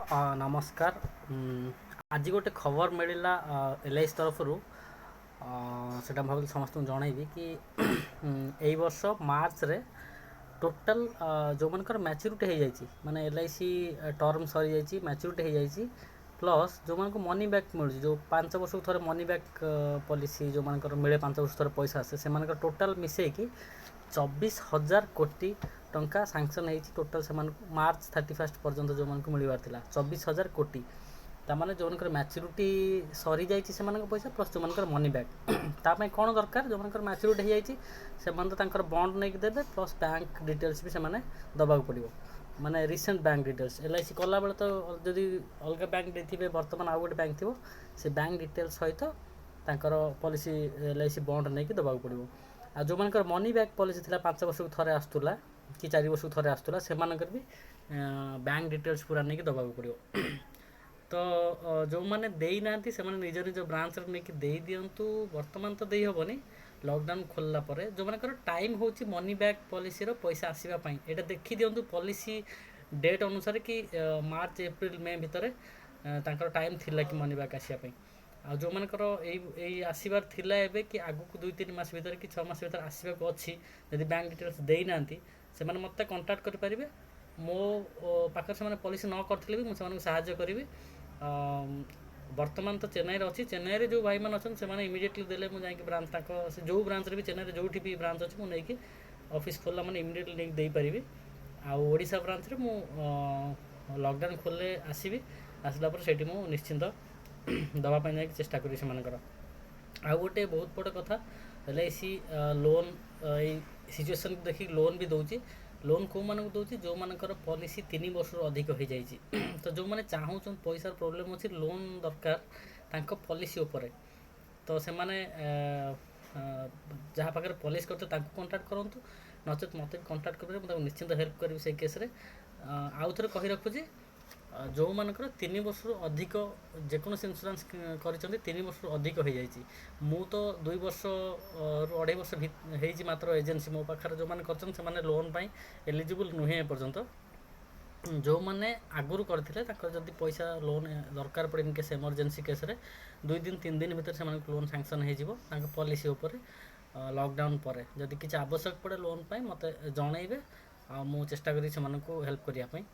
ନମସ୍କାର। ଆଜି ଗୋଟେ ଖବର ମିଳିଲା ଏଲ୍ I C ତରଫରୁ। ସେଇଟା ମୁଁ ଭାବିଲି ସମସ୍ତଙ୍କୁ ଜଣେଇବି କି ଏଇ ବର୍ଷ ମାର୍ଚ୍ଚରେ ଟୋଟାଲ୍ ଯେଉଁମାନଙ୍କର ମ୍ୟାଚୁରିଟି ହେଇଯାଇଛି, ମାନେ ଏଲ୍ I C term ସରିଯାଇଛି, ମ୍ୟାଚୁରିଟି ହେଇଯାଇଛି, ପ୍ଲସ୍ ଯେଉଁମାନଙ୍କୁ ମନି ବ୍ୟାକ୍ ମିଳୁଛି, ଯେଉଁ 5 ବର୍ଷକୁ ଥରେ ମନି ବ୍ୟାକ୍ ପଲିସି ଯେଉଁମାନଙ୍କର ମିଳେ, 5 ବର୍ଷ ଥରେ ପଇସା ଆସେ, ସେମାନଙ୍କର ଟୋଟାଲ୍ ମିଶେଇକି 24,000 କୋଟି ଟଙ୍କା ସାଙ୍କସନ୍ ହେଇଛି ଟୋଟାଲ୍ ସେମାନଙ୍କୁ ମାର୍ଚ୍ଚ 31 ପର୍ଯ୍ୟନ୍ତ ଯେଉଁମାନଙ୍କୁ ମିଳିବାର ଥିଲା 24,000 କୋଟି। ତାମାନେ ଯେଉଁମାନଙ୍କର ମ୍ୟାଚୁରିଟି ସରିଯାଇଛି ସେମାନଙ୍କ ପଇସା, ପ୍ଲସ୍ ଯେଉଁମାନଙ୍କର ମନି ବ୍ୟାକ୍। ତା ପାଇଁ କ'ଣ ଦରକାର? ଯେଉଁମାନଙ୍କର ମ୍ୟାଚୁରିଟି ହେଇଯାଇଛି, ସେମାନେ ତ ତାଙ୍କର ବଣ୍ଡ ନେଇକି ଦେବେ, ପ୍ଲସ୍ ବ୍ୟାଙ୍କ ଡିଟେଲ୍ସ ବି ସେମାନେ ଦେବାକୁ ପଡ଼ିବ, ମାନେ recent bank details. L I C କଲାବେଳେ ତ ଯଦି ଅଲଗା ବ୍ୟାଙ୍କ ଦେଇଥିବେ, ବର୍ତ୍ତମାନ ଆଉ ଗୋଟେ ବ୍ୟାଙ୍କ ଥିବ, ସେ ବ୍ୟାଙ୍କ ଡିଟେଲ୍ସ ସହିତ ତାଙ୍କର policy, L I C bond ନେଇକି ଦେବାକୁ ପଡ଼ିବ। ଆଉ ଯେଉଁମାନଙ୍କର ମନି ବ୍ୟାକ୍ ପଲିସି ଥିଲା, 5 ବର୍ଷକୁ ଥରେ ଆସୁଥିଲା କି 4 ବର୍ଷକୁ ଥରେ ଆସୁଥିଲା, ସେମାନଙ୍କର ବି ବ୍ୟାଙ୍କ ଡିଟେଲ୍ସ ପୁରା ନେଇକି ଦେବାକୁ ପଡ଼ିବ। ତ ଯେଉଁମାନେ ଦେଇନାହାନ୍ତି, ସେମାନେ ନିଜ ନିଜ ବ୍ରାଞ୍ଚରେ ନେଇକି ଦେଇ ଦିଅନ୍ତୁ। ବର୍ତ୍ତମାନ ତ ଦେଇ ହେବନି, ଲକଡାଉନ୍ ଖୋଲିଲା ପରେ ଯେଉଁମାନଙ୍କର ଟାଇମ୍ ହେଉଛି ମନି ବ୍ୟାକ୍ ପଲିସିର ପଇସା ଆସିବା ପାଇଁ, ଏଇଟା ଦେଖିଦିଅନ୍ତୁ ପଲିସି ଡେଟ୍ ଅନୁସାରେ କି ମାର୍ଚ୍ଚ, ଏପ୍ରିଲ, ମେ ଭିତରେ ତାଙ୍କର ଟାଇମ୍ ଥିଲା କି ମନି ବ୍ୟାକ୍ ଆସିବା ପାଇଁ। ଆଉ ଯେଉଁମାନଙ୍କର ଏଇ ଏଇ ଆସିବାର ଥିଲା ଏବେ କି ଆଗକୁ 2-3 ମାସ ଭିତରେ କି 6 ମାସ ଭିତରେ ଆସିବାକୁ ଅଛି, ଯଦି ବ୍ୟାଙ୍କ ଡିଟେଲ୍ସ ଦେଇନାହାନ୍ତି, ସେମାନେ ମୋତେ କଣ୍ଟାକ୍ଟ କରିପାରିବେ। ମୋ ପାଖରେ ସେମାନେ ପଲିସି ନ କରିଥିଲେ ବି ମୁଁ ସେମାନଙ୍କୁ ସାହାଯ୍ୟ କରିବି। ବର୍ତ୍ତମାନ ତ ଚେନ୍ନାଇରେ ଅଛି। ଚେନ୍ନାଇରେ ଯେଉଁ ଭାଇମାନେ ଅଛନ୍ତି, ସେମାନେ ଇମିଡ଼ିଏଟଲି ଦେଲେ ମୁଁ ଯାଇକି ବ୍ରାଞ୍ଚ ତାଙ୍କ ସେ ଯେଉଁ ବ୍ରାଞ୍ଚରେ ବି, ଚେନ୍ନାଇରେ ଯେଉଁଠି ବି ବ୍ରାଞ୍ଚ ଅଛି, ମୁଁ ନେଇକି ଅଫିସ୍ ଖୋଲିଲା ମାନେ ଇମିଡ଼ିଏଟଲି ନେଇକି ଦେଇପାରିବି। ଆଉ ଓଡ଼ିଶା ବ୍ରାଞ୍ଚରେ ମୁଁ ଲକଡାଉନ୍ ଖୋଲିଲେ ଆସିବି। ଆସିଲା ପରେ ସେଇଠି ମୁଁ ନିଶ୍ଚିନ୍ତ ଦେବା ପାଇଁ ଯାଇକି ଚେଷ୍ଟା କରିବି ସେମାନଙ୍କର। ଆଉ ଗୋଟେ ବହୁତ ବଡ଼ କଥା, ଏଲ୍ I C loan ଏଇ ସିଚୁଏସନ୍କୁ ଦେଖିକି ଲୋନ୍ ବି ଦେଉଛି। ଲୋନ୍ କେଉଁମାନଙ୍କୁ ଦେଉଛି? ଯେଉଁମାନଙ୍କର ପଲିସି 3 ବର୍ଷରୁ ଅଧିକ ହେଇଯାଇଛି। ତ ଯେଉଁମାନେ ଚାହୁଁଛନ୍ତି, ପଇସାର ପ୍ରୋବ୍ଲେମ୍ ଅଛି, ଲୋନ୍ ଦରକାର ତାଙ୍କ ପଲିସି ଉପରେ, ତ ସେମାନେ ଯାହା ପାଖରେ ପଲିସି କରିଥିବେ ତାଙ୍କୁ କଣ୍ଟାକ୍ଟ କରନ୍ତୁ, ନଚେତ୍ ମୋତେ ବି କଣ୍ଟାକ୍ଟ କରିପାରିବେ। ମୁଁ ତାକୁ ନିଶ୍ଚିନ୍ତ ହେଲ୍ପ କରିବି ସେଇ କେସ୍ରେ। ଆଉ ଥରେ କହି ରଖୁଛି, ଯେଉଁମାନଙ୍କର 3 ବର୍ଷରୁ ଅଧିକ ଯେକୌଣସି ଇନ୍ସୁରାନ୍ସ କରିଛନ୍ତି, 3 ବର୍ଷରୁ ଅଧିକ ହେଇଯାଇଛି। ମୁଁ ତ 2 ବର୍ଷରୁ 2.5 ବର୍ଷ ହେଇଛି ମାତ୍ର ଏଜେନ୍ସି। ମୋ ପାଖରେ ଯେଉଁମାନେ କରିଛନ୍ତି, ସେମାନେ ଲୋନ୍ ପାଇଁ ଏଲିଜିବୁଲ୍ ନୁହେଁ ଏପର୍ଯ୍ୟନ୍ତ। ଯେଉଁମାନେ ଆଗରୁ କରିଥିଲେ, ତାଙ୍କର ଯଦି ପଇସା ଲୋନ୍ ଦରକାର ପଡ଼େ, ଇନ୍ କେସ୍ ଏମର୍ଜେନ୍ସି କେସ୍ରେ, 2 ଦିନ 3 ଦିନ ଭିତରେ ସେମାନଙ୍କୁ ଲୋନ୍ ସାଙ୍କସନ୍ ହେଇଯିବ ତାଙ୍କ ପଲିସି ଉପରେ। ଲକଡାଉନ୍ ପରେ ଯଦି କିଛି ଆବଶ୍ୟକ ପଡ଼େ ଲୋନ୍ ପାଇଁ, ମୋତେ ଜଣେଇବେ ଆଉ ମୁଁ ଚେଷ୍ଟା କରିବି ସେମାନଙ୍କୁ ହେଲ୍ପ କରିବା ପାଇଁ।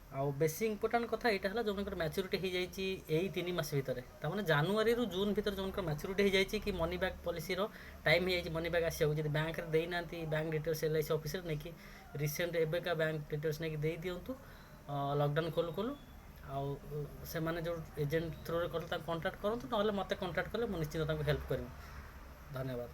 ଆଉ ବେଶୀ ଇମ୍ପୋର୍ଟାଣ୍ଟ କଥା ଏଇଟା ହେଲା, ଯେଉଁମାନଙ୍କର ମ୍ୟାଚୁରିଟି ହେଇଯାଇଛି ଏଇ 3 ମାସ ଭିତରେ, ତାମାନେ ଜାନୁଆରୀରୁ ଜୁନ୍ ଭିତରେ ଯେଉଁମାନଙ୍କର ମ୍ୟାଚୁରିଟି ହେଇଯାଇଛି କି ମନି ବ୍ୟାକ୍ ପଲିସିର ଟାଇମ୍ ହେଇଯାଇଛି ମନି ବ୍ୟାକ୍ ଆସିବାକୁ, ଯଦି ବ୍ୟାଙ୍କରେ ଦେଇନାହାନ୍ତି bank details, L I C ଅଫିସରେ ନେଇକି ରିସେଣ୍ଟ ଏବେକା ବ୍ୟାଙ୍କ ଡିଟେଲ୍ସ ନେଇକି ଦେଇ ଦିଅନ୍ତୁ ଲକଡାଉନ୍ ଖୋଲୁ ଖୋଲୁ। ଆଉ ସେମାନେ ଯେଉଁ ଏଜେଣ୍ଟ ଥ୍ରୁରେ କଲେ ତାଙ୍କୁ କଣ୍ଟାକ୍ଟ କରନ୍ତୁ, ନହେଲେ ମୋତେ କଣ୍ଟାକ୍ଟ କଲେ ମୁଁ ନିଶ୍ଚିତ ତାଙ୍କୁ ହେଲ୍ପ କରିବି। ଧନ୍ୟବାଦ।